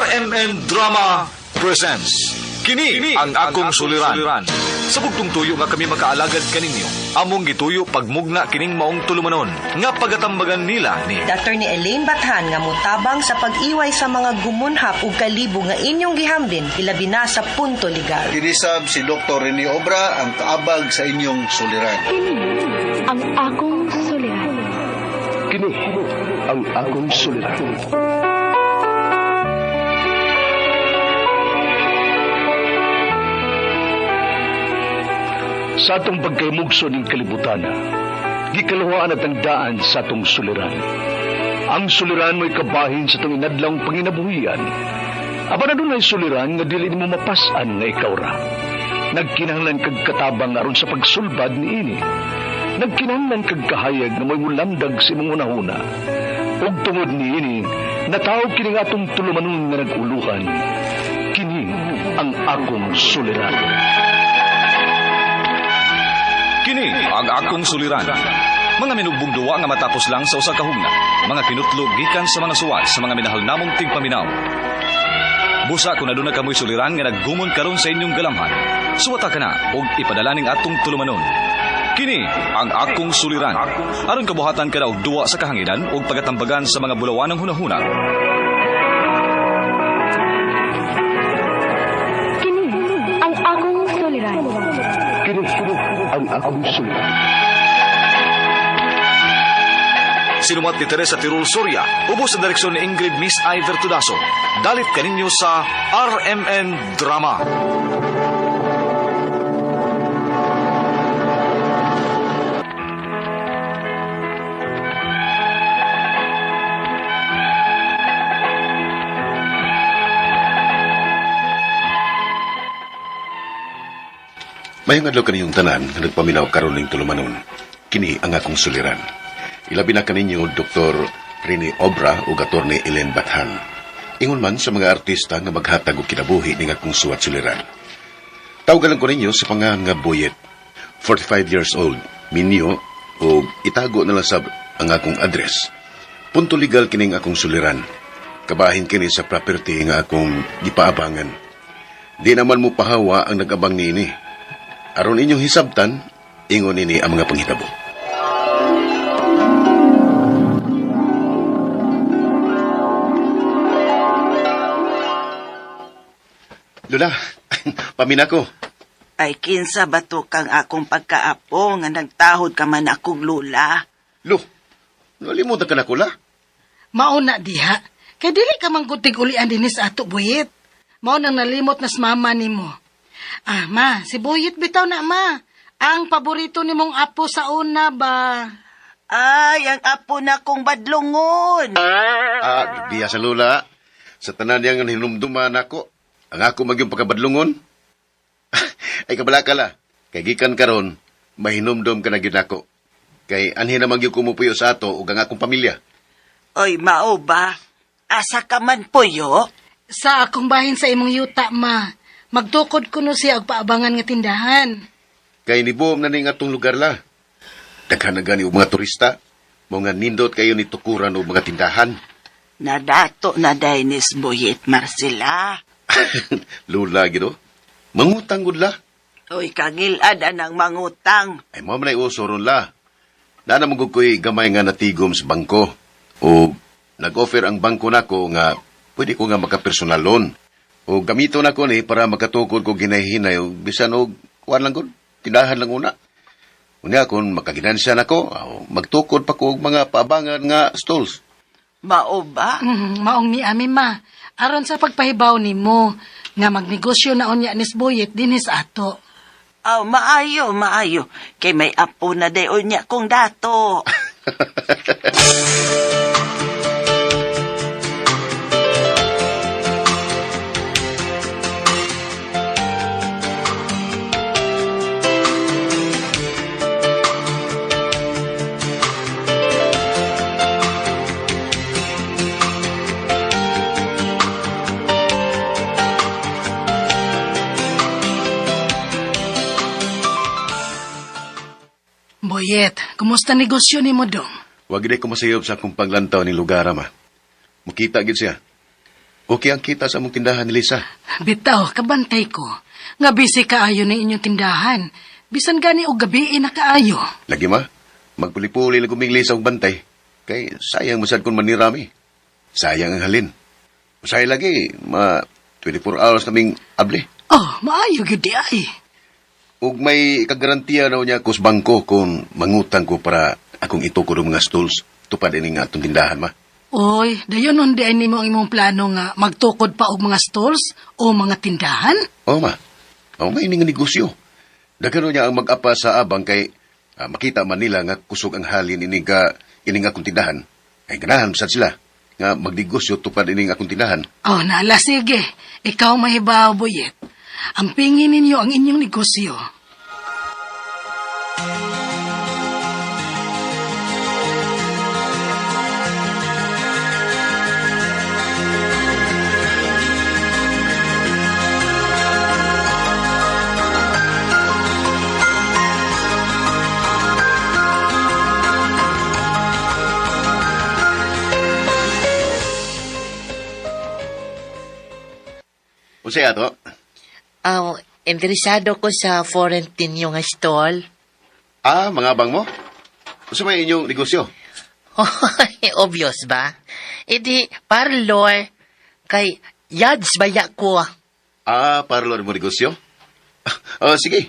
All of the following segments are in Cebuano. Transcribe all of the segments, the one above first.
RMN Drama presents Kini ang akong suliran. Sa bugtong tuyo nga kami makaalagad kaninyo, among gituyo pagmugna kining maong tulumanon nga pagatambagan nila ni Attorney Elaine Bathan nga motabang sa pag-iway sa mga gumunhap ug kalibo nga inyong gihambin ilabi na sa punto legal. Kinisab si Dr. Rene Obra ang kaabag sa inyong suliran. Kini ang akong suliran. Kini ang akong suliran. Sa atong pagkaymugso ning kalibutan, gikaluhaan at ang daan sa atong suliran. Ang suliran mo'y kabahin sa atong inadlawng panginabuhian. Apan adunay suliran nga dili nimo mapas-an nga ikaw ra. Nagkinahanglan kag katabang aron sa pagsulbad niini. Nagkinahanglan kag kahayag nga mo'y mulamdag sa imong hunahuna. Ug tungod niini, natawag kini nga atong tulumanon nga nag-uluhan. Kini ang akong suliran. Kini ang akong suliran. Mga minugbong duwa nga matapos lang sa usa ka hugna. Mga kinutlo gikan sa mga suwat sa mga minahal namong tigpaminaw. Busa kung aduna kamoy suliran nga naggumon karon sa inyong galamhan. Suwata ka na og ipadala ning atong tulumanon. Kini ang akong suliran. Aron kabuhatan ka na og duwa sa kahanginan ug pagatambagan sa mga bulawanang hunahuna. Kini ang akong suliran. Kini ang akong suliran. Sinumat ni Teresa Tirul Soria, ubos sa direksyon ni Ingrid Miss Iver Tudaso. Dalit kaninyo sa RMN Drama. Mayong adlaw kaniyong tanan nga nagpaminaw karon ning tulumanon. Kini ang akong suliran. Ilabi na kaninyo Dr. Rene Obra ug Attorney Ellen Bathan. Ingon man sa mga artista nga maghatag og kinabuhi ning akong suwat suliran. Tawgan lang ko ninyo sa pangalan nga Boyet. 45 years old, minyo o itago na lang sab ang akong address. Punto legal kining akong suliran. Kabahin kini sa property nga akong gipaabangan. Di naman mo pahawa ang nag-abang niini. Aron inyong hisabtan, ingon nini ang mga panghitabo. Lola, pamina ko. Ay, kinsa ba to kang akong pagkaapo nga nagtahod ka man akong lula? Lo, nalimutan ka na ko la. Mauna diha. Kay dili ka man gud tig-ulian dinhi sa ato, Boyet. Mao nang nalimot nas mama nimo. Ah, ma, si Boyet bitaw na, ma. Ang paborito nimong apo sa una ba? Ay, ang apo na kong badlongon. Ah, diya sa Lola. Sa tanan niyang hinumduman ako, ang ako magyong pagkabadlungon. Ay kabala ka la. Kay gikan karon, mahinumdum ka na gyud nako. Kay anhi na magyong kumupuyo sa ato ug ang akong pamilya. Oy, mao ba? Asa ka man puyo? Sa akong bahin sa imong yuta, ma. Magtukod kuno siya og paabangan nga tindahan. Kay nibuom na ning atong lugar la. Daghan na gani og mga turista. Mao nga nindot kayo ni tukuran og mga tindahan. Nadato na Dainis Boyet Marcela. Lula gino. Mangutang gud la. Oy, kangilad anang mangutang. Ay mao man ay uso ron la. Naa man gud ko'y gamay nga natigom sa bangko. O nag-offer ang bangko nako nga pwede ko nga makapersonal loan. O gamito nako ni para makatukod ko ginahinay o bisan og kuan lang gud, tindahan lang una. Unya kung makaginansya nako, aw, magtukod pa ko og mga paabangan nga stalls. Mao ba? Maong ni ami, ma. Aron sa pagpahibaw nimo nga magnegosyo na unya ni Boyet dinhi sa ato. Aw, maayo, maayo. Kay may apo na day unya kong dato. Boyet, kumusta negosyo nimo dong? Wag gid ko masayob sa akong paglantaw ni lugar ama. Mukita gid siya. Okay ang kita sa among tindahan ni Lisa. Bitaw, kabantay ko. Nga busy kaayo ng inyong tindahan. Bisan gani og gabi na kaayo. Lagi ma, magpuli-puli lang kuming Lisa og bantay. Kay sayang masad kung manirami. Sayang ang halin. Usay lagi, ma 24 hours naming abli. Oh, maayo gyud di ay. Ug may kagarantiya na niya kus bangko kung mangutang ko para akong itukod ang mga stools tupad ining atong tindahan ma. Oy, dayon nun di ay nimo ang imong plano nga magtukod pa og mga stalls o mga tindahan? Oo ma, o may ini nga negosyo. Daghan niya ang mag-apa sa abang kay makita man nila nga kusog ang halin ini ka ining akong tindahan. Ay ganahan sad sila nga magnegosyo tupad ining akong tindahan. Oh, nala, sige. Ikaw mahibaw, Boyet. Ang pingin ninyo ang inyong negosyo. Unsay ato? Aw, interesado ko sa foreign ninyo nga stall. Ah, mga abang mo? Unsa may inyong negosyo? Obvious ba? Idi, parlor. Kay, yads baya ko. Ah, parlor mo negosyo? Oh, sige.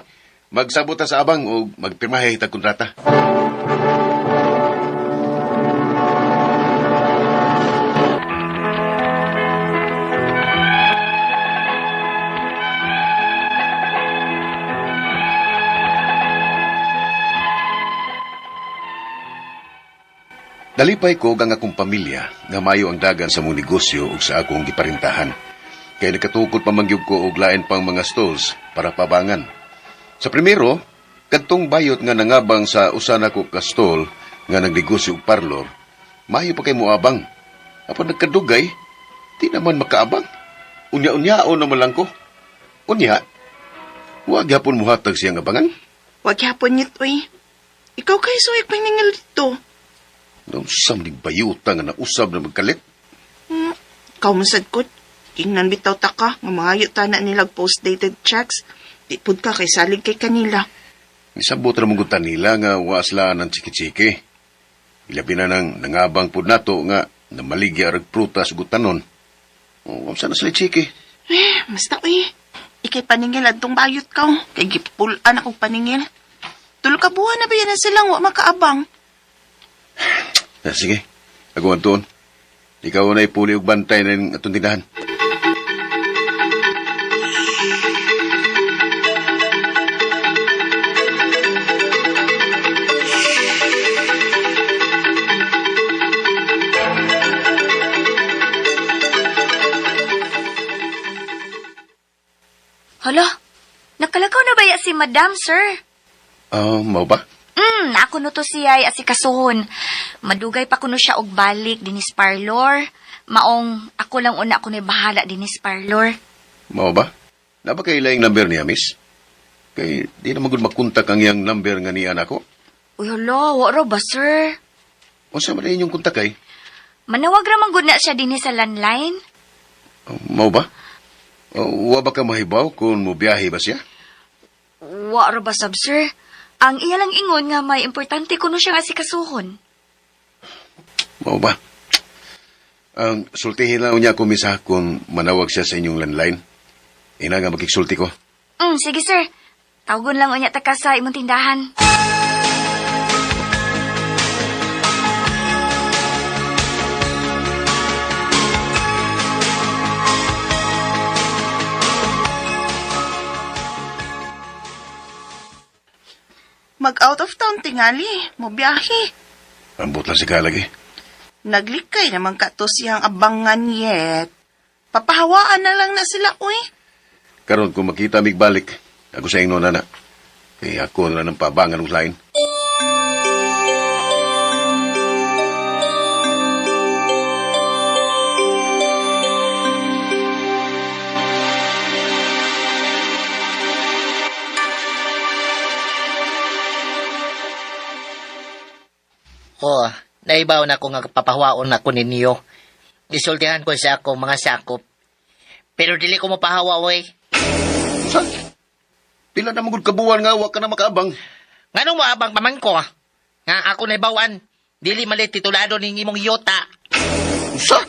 Magsabot ta sa abang o magpirmahe tag kontrata. Nalipay ko ang akong pamilya nga mayo ang dagan sa mong negosyo ug sa akong giparintahan. Kay nakatukod pa man gyud ko og lain pang mga stalls para pabangan. Sa primero, kadtong bayot nga nangabang sa usa nako ka stall nga nagnegosyo og parlor, mayo pa kay moabang. Apan nagkadugay, di naman makaabang. Unya-unyaon naman lang ko. Unya, wa gyapon muhatag siyang abangan. Wag yapon nit, uy. Ikaw kay suwik paningil dito. Nausam ni bayuta nga nausab na magkalit. Ikaw masad ko. Tingnan bitaw ta ka, nga mangayo ta na nilag post-dated checks. Di pud ka kay salig kay kanila. Nisabot ra mong nila nga wa sila ng chiki-chiki. Ilabi na nang nangabang pud nato nga namaligya rag prutas ug tanon. O, unsa na sila chiki? Eh, basta uy. Ikay paningil adtong bayot ka. Oh. Kay gipulan akong paningil. Tulo ka buwan na ba yan na silang wa makaabang. Ah, sige, ako ang tuon. Ikaw na ipuli og bantay ng atong tindahan. Hala, nakalakaw na ba ya si Madam, sir? Ah, mao ba? Ako no to siya ay asikasuhon. Madugay pa kuno siya og balik dinis parlor. Maong ako lang una kuno bahala dinis parlor. Mao ba? Naba kay laing number niya, miss? Kay di na magud makontak ang iyang number nga niya nako. Uy, hala, wa ra ba, sir? Unsa man inyong kontak kay? Manawag ra man gud na siya dinhi sa landline. Oh, mao ba? Oh, wa ba ka mahibaw kung mobiyahe ba siya? Wa ra ba sab, sir? Ang iya lang ingon nga may importante kuno siya nga asikasuhon. Mao ba? Ang sultihin lang niya ko misa kung manawag siya sa inyong landline. Ina nga makiksulti ko. Sige, sir. Tawgon lang unya ta ka sa imong tindahan. Mag out of town tingali, mo biyahe. Ambot lang si Kalagi. Naglikay naman ka to siyang abangan yet. Papahawaan na lang na sila, uy. Karon kung makita migbalik, ako sa ingnon na. Kaya ako na lang ng pabangan ng lain. Oh, naibaw na ko nga papahawaon ako ninyo. Gisultihan ko sa akong mga sakop. Pero dili ko mapahawa, oy. Sa? Pila na magud kabuwan nga wa ka na makaabang. Nganong moabang pa man ko? Nga ako naibawan, dili malit titulado ning imong yota. Usa?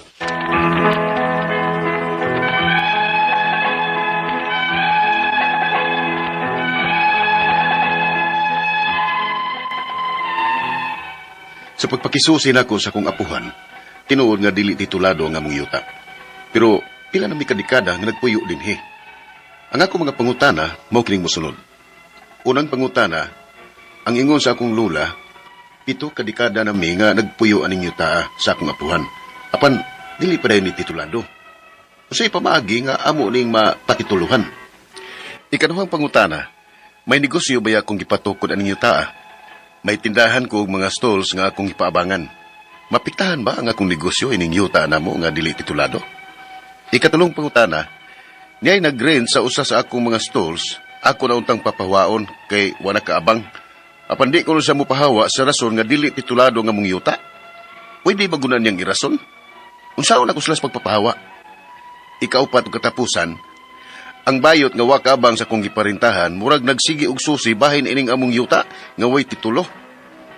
Sa pagpakisusi nako sa akong apuhan, tinuod nga dili titulado ang among yuta. Pero pila na mi kadekada nga nagpuyo dinhi. Ang ako mga pangutana mao kining mosunod. Unang pangutana, ang ingon sa akong lula, 7 ka dekada na mi nga nagpuyo aning yuta sa akong apuhan. Apan dili pa dayon ni titulado. Usay pamaagi nga amo ning mapatituluhan. Ikaduhang pangutana, may negosyo ba akong gipatukod aning yuta? May tindahan ko og mga stalls nga akong ipaabangan. Mapiktahan ba ang akong negosyo ining yuta namo nga dili titulado? Ikatulong pangutana, niyay nag-rent sa usa sa akong mga stalls, ako na untang papahawaon kay wala kaabang. Apan di ko na siya mopahawa sa rason nga dili titulado nga mong yuta. Pwede ba gunan niyang irason? Unsaon ako sila sa pagpapahawa? Ikaupat og katapusan, ang bayot nga wa kaabang sa akong giparintahan, murag nagsigi og susi bahin ining among yuta nga way titulo.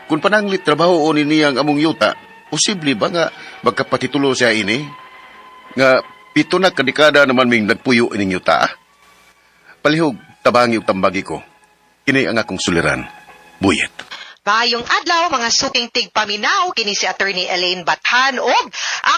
Kung pananglit trabaho ni niya ang among yuta, posible ba nga magkapatitulo siya ini? Nga 7 na kadekada naman ming nagpuyo ining yuta. Palihog, tabangi og tambagi ko. Kini ang akong suliran. Buyet. Maayong adlaw mga suking tigpaminaw, kini si Attorney Elaine Bathan og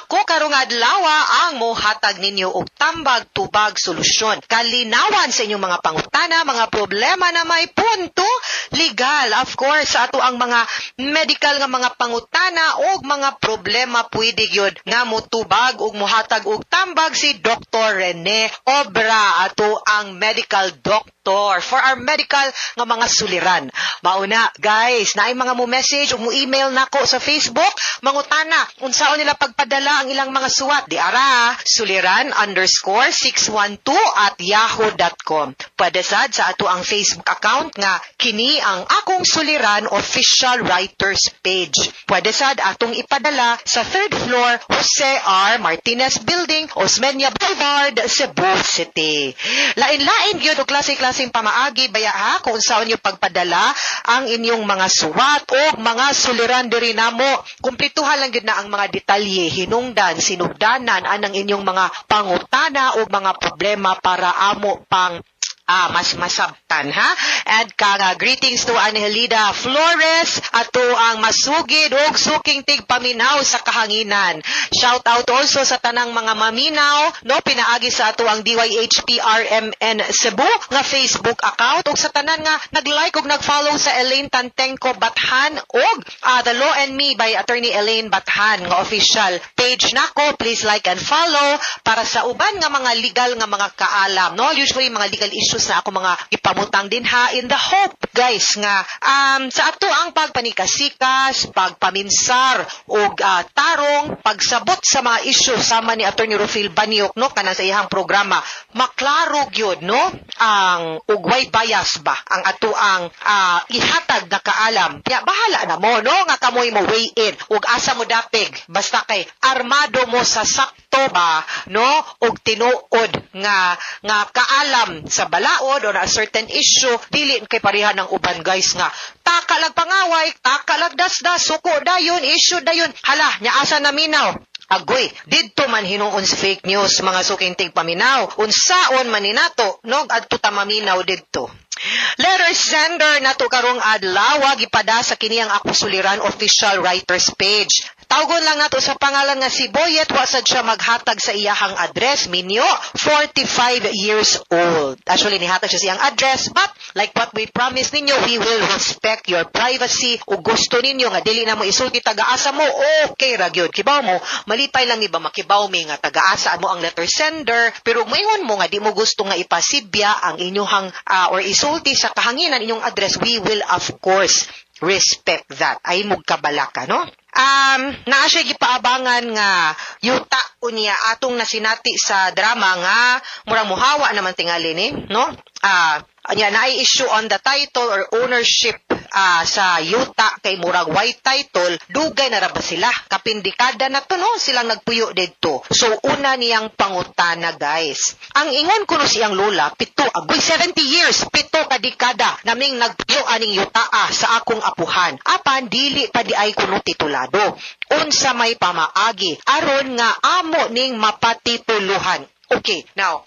ako karong adlaw ang mohatag ninyo og tambag tubag solusyon. Kalinawan sa inyong mga pangutana, mga problema na may punto legal. Of course, sa ato ang mga medical nga mga pangutana og mga problema pwede gyud nga motubag og mohatag og tambag si Dr. Rene Obra, ato ang medical doctor for our medical nga mga suliran. Mauna, guys, naay mga mo message o mo email nako sa Facebook, mangutana unsaon nila pagpadala ang ilang mga suwat. Di ara, suliran_612@yahoo.com. Pwede sad sa ato ang Facebook account nga kini ang akong suliran official writers page. Pwede sad atong ipadala sa 3rd floor Jose R. Martinez Building, Osmeña Boulevard, Cebu City. Lain-lain gyud og klase-klaseng pamaagi baya ha kung unsaon niyo pagpadala ang inyong mga suwat o mga suliran diri namo. Kumplituhan lang gyud na ang mga detalye, hinungdan, sinugdanan anang inyong mga pangutana o mga problema para amo pang mas masabtan ha. And kang greetings to Angelida Flores ato ang masugid og suking tigpaminaw sa kahanginan. Shout out also sa tanang mga maminaw no pinaagi sa ato ang DYHPRMN Cebu nga Facebook account ug sa tanan nga nag-like ug nag-follow sa Elaine Tantengco Bathan og The Law and Me by Attorney Elaine Bathan nga official page nako. Please like and follow para sa uban nga mga legal nga mga kaalam no. Usually mga legal issues na ako mga ipamutang din ha, in the hope guys nga sa ato ang pagpanikasikas, pagpaminsar og tarong pagsabot sa mga issues sama ni Attorney Rufil Baniok no kanang sa iyang programa, maklaro gyud no ang ugway bias ba ang ato ang ihatag na kaalam. Ya bahala na mo no nga kamoy mo weigh in ug asa mo dapig, basta kay armado mo sa sakto ba no ug tinuod nga nga kaalam sa balaod or a certain issue. Dili kay pareha ng uban guys nga taka lag pangaway, taka lag dasdas, suko dayon, issue dayon, hala nya asa na minaw. Agoy, didto man hinuon sa fake news mga suking tigpaminaw. Unsaon man ni nato no adto ta maminaw didto. Letter sender nato karong adlaw gipada sa kini ang ako suliran official writers page. Tawgon lang nato sa pangalan nga si Boyet, wa sad siya maghatag sa iyahang address, minyo, 45 years old. Actually nihatag siya sa iyang address, but like what we promised ninyo, we will respect your privacy. Ug gusto ninyo nga dili na mo isulti taga-asa mo, okay ra gyud. Kibaw mo, malipay lang iba makibaw mi nga taga-asa mo ang letter sender, pero moingon mo nga di mo gusto nga ipasibya ang inyuhang or isulti sa kahanginan inyong address, we will of course respect that. Ay mugkabalaka, no? Naa siya gipaabangan nga yuta unya atong nasinati sa drama nga murang muhawa naman tingali ni, no? Anya naay issue on the title or ownership sa yuta kay murag white title, dugay na ra ba sila? Kapin dekada na to, no, silang nagpuyo didto. So una niyang pangutana, guys. Ang ingon kuno siyang lola, pito, agoy, 70 years, 7 ka dekada naming nagpuyo aning yutaa sa akong apuhan. Apan dili pa diay kuno titulado. Unsa may pamaagi aron nga amo ning mapatituluhan? Okay, now,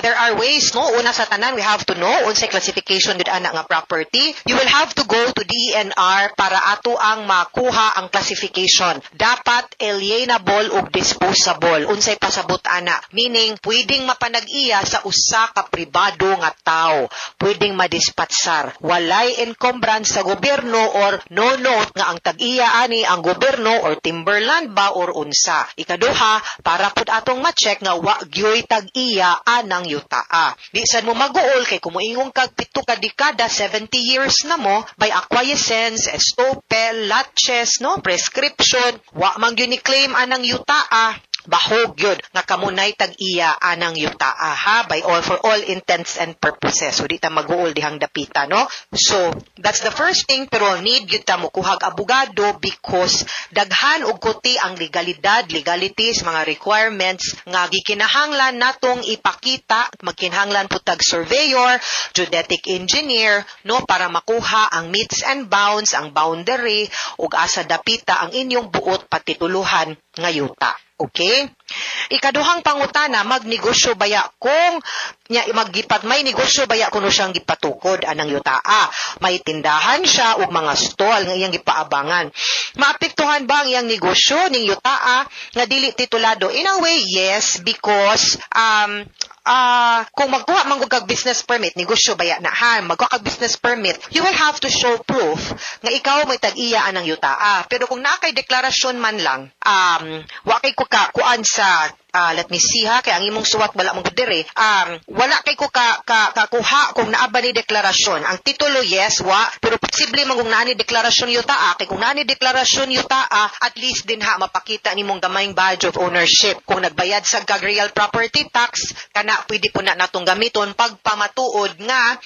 there are ways, no? Una sa tanan, we have to know unsay classification gud ana nga property. You will have to go to DENR para ato ang makuha ang classification. Dapat alienable ug disposable. Unsay pasabot ana? Meaning, pwedeng mapanag-iya sa usa ka pribado nga tao. Pwedeng madispatsar. Walay encumbrance sa gobyerno or no note nga ang tag-iya ani ang gobyerno or timberland ba or unsa. Ikaduha, para pud atong ma-check nga wa gyoy tag-iya anang yutaa. Di sad mo maguol kay kumuingong kag 7 ka dekada, 70 years na mo, by acquiescence, estoppel, laches, no, prescription, wa man gyud ni claim anang yutaa, bahog yun nga kamunay tag-iya anang yutaa, ha, by all for all intents and purposes. So di ta maguol dihang dapita, no? So that's the first thing, pero need gyud ta mokuhag abogado because daghan og kuti ang legalidad, legalities, mga requirements nga gikinahanglan natong ipakita. Magkinahanglan pud tag surveyor, geodetic engineer, no, para makuha ang metes and bounds, ang boundary ug asa dapita ang inyong buot patituluhan nga yuta. Okay? Ikaduhang pangutana, magnegosyo baya kung nya maggipat may negosyo baya kuno siyang gipatukod anang yutaa? May tindahan siya ug mga stall nga iyang gipaabangan. Maapektuhan ba ang iyang negosyo ning yutaa nga dili titulado? In a way, yes, because kung magkuha man kag business permit, negosyo baya na ha, magkuha kag business permit, you will have to show proof nga ikaw may tag-iya anang yutaa. Pero kung naa kay deklarasyon man lang, wa kay ko ka kuan sa let me see ha, kay ang imong suwat wala mong diri. Wala kay ko ka, ka kakuha kung naa ba ni deklarasyon. Ang titulo, yes, wa, pero posible man kung naa ni deklarasyon yutaa, kay kung naa ni deklarasyon yutaa, at least din ha mapakita nimong gamayng badge of ownership. Kung nagbayad sa kag real property tax, kana pwede po na natong gamiton pagpamatuod nga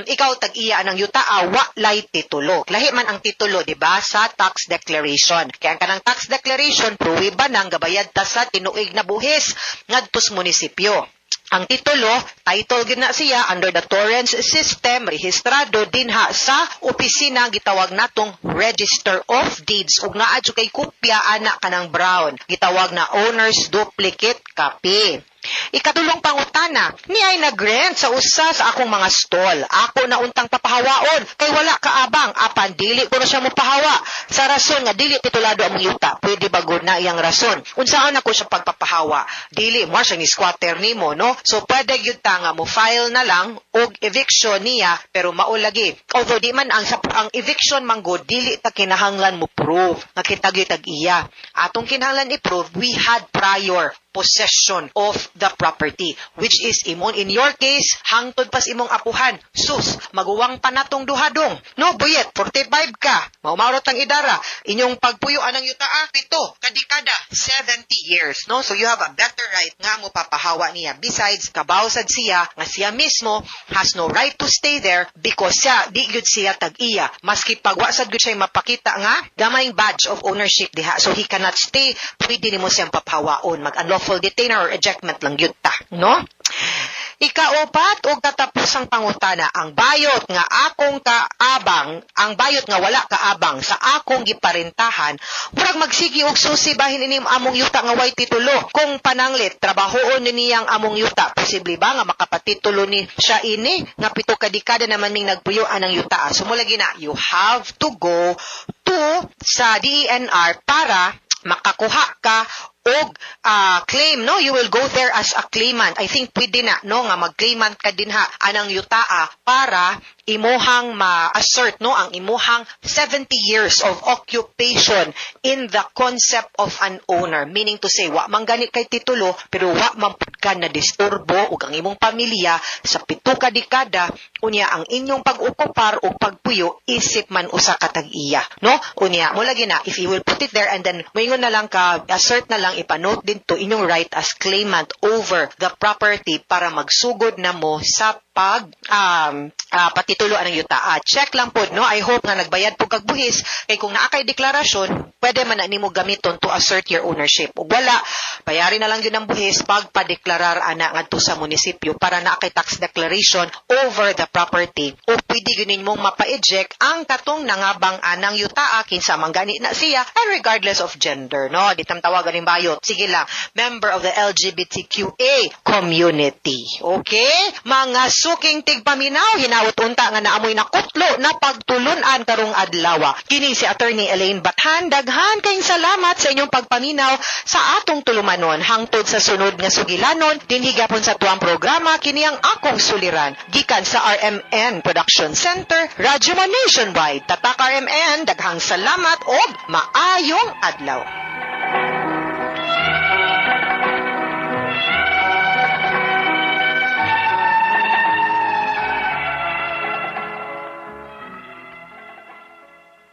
ikaw tag-iya ng yutaa, wa lay titulo. Lahi man ang titulo, di ba, sa tax declaration. Kaya ang kanang tax declaration, pruweba nang gabayad ta sa tinuig na buhis ngadto sa munisipyo. Ang titulo, title gid na siya under the Torrens system, rehistrado dinha sa opisina gitawag natong Register of Deeds ug naa jud kay kopya ana kanang brown. Gitawag na owner's duplicate copy. Ikatulong pangutana, ni ay nag-rent sa usa sa akong mga stall. Ako na untang papahawaon kay wala kaabang, apan dili ko na siya mopahawa sa rason nga dili titulado ang yuta. Pwede ba gud na iyang rason? Unsaon ako siya pagpapahawa? Dili mo siya ni squatter nimo, no? So pwede gyud ta nga mo file na lang og eviction niya, pero mao lagi. Although di man ang sa, ang eviction man gud, dili ta kinahanglan mo prove nga kita gyud tag-iya. Atong kinahanglan i-prove we had prior possession of the property, which is imon in your case hangtod pas imong apuhan. Sus, maguwang pa natong duhadong, no, Buyet? 45 ka, maumarot ang idara inyong pagpuyo anang yutaa, 7 kadekada, 70 years, no? So you have a better right nga mo papahawa niya. Besides, kabaw sad siya nga siya mismo has no right to stay there because siya di gyud siya tag-iya, maski pagwa sad gyud siya mapakita nga gamayng badge of ownership diha. So he cannot stay. Pwede nimo siyang papahawaon, mag unlawful detainer or ejectment lang gyud ta, no? Ikaupat og katapusang pangutana, ang bayot nga akong kaabang, ang bayot nga wala kaabang sa akong giparentahan, murag magsigi og susi bahin ini among yuta nga way titulo. Kung pananglit trabahoon ni niyang among yuta, posible ba nga makapatitulo ni siya ini nga 7 ka dekada naman ning nagpuyo anang yuta? So lagi na, you have to go to sa DENR para makakuha ka og claim, no? You will go there as a claimant. I think pwede na, no, nga mag-claimant ka dinha anang yutaa para imuhang ma-assert, no, ang imuhang 70 years of occupation in the concept of an owner, meaning to say wa man gani kay titulo pero wa man pud ka na disturbo ug ang imong pamilya sa 7 ka dekada. Unya ang inyong pag-okupar o pagpuyo isip man usa ka tag-iya, no? Unya mo lagi na, if you will put it there and then moingon na lang ka, assert na lang, ipanote dito inyong right as claimant over the property para magsugod na mo sa pag patitulo ang yuta. Check lang pod, no? I hope nga nagbayad po kag buhis kay kung naa kay deklarasyon, pwede man na nimo gamiton to assert your ownership. Ug wala, bayari na lang yun ang buhis pagpadeklarar ana ngadto sa munisipyo para naa kay tax declaration over the property. O pwede gyud nimong mapa-eject ang katong nangabang anang yuta, kinsa man gani na siya, and regardless of gender, no? Di tam tawagan ning bayot. Sige lang, member of the LGBTQA community. Okay? Mga suking tigpaminaw, hinaot unta nga naamoy nakutlo na pagtulunan karong adlaw. Kini si Attorney Elaine Bathan, daghan kayong salamat sa inyong pagpaminaw sa atong tulumanon. Hangtod sa sunod nga sugilanon, dinhi gapon sa tuang programa, kini ang Akong Suliran. Gikan sa RMN Production Center, Radyo Mo Nationwide. Tatak RMN, daghang salamat og maayong adlaw.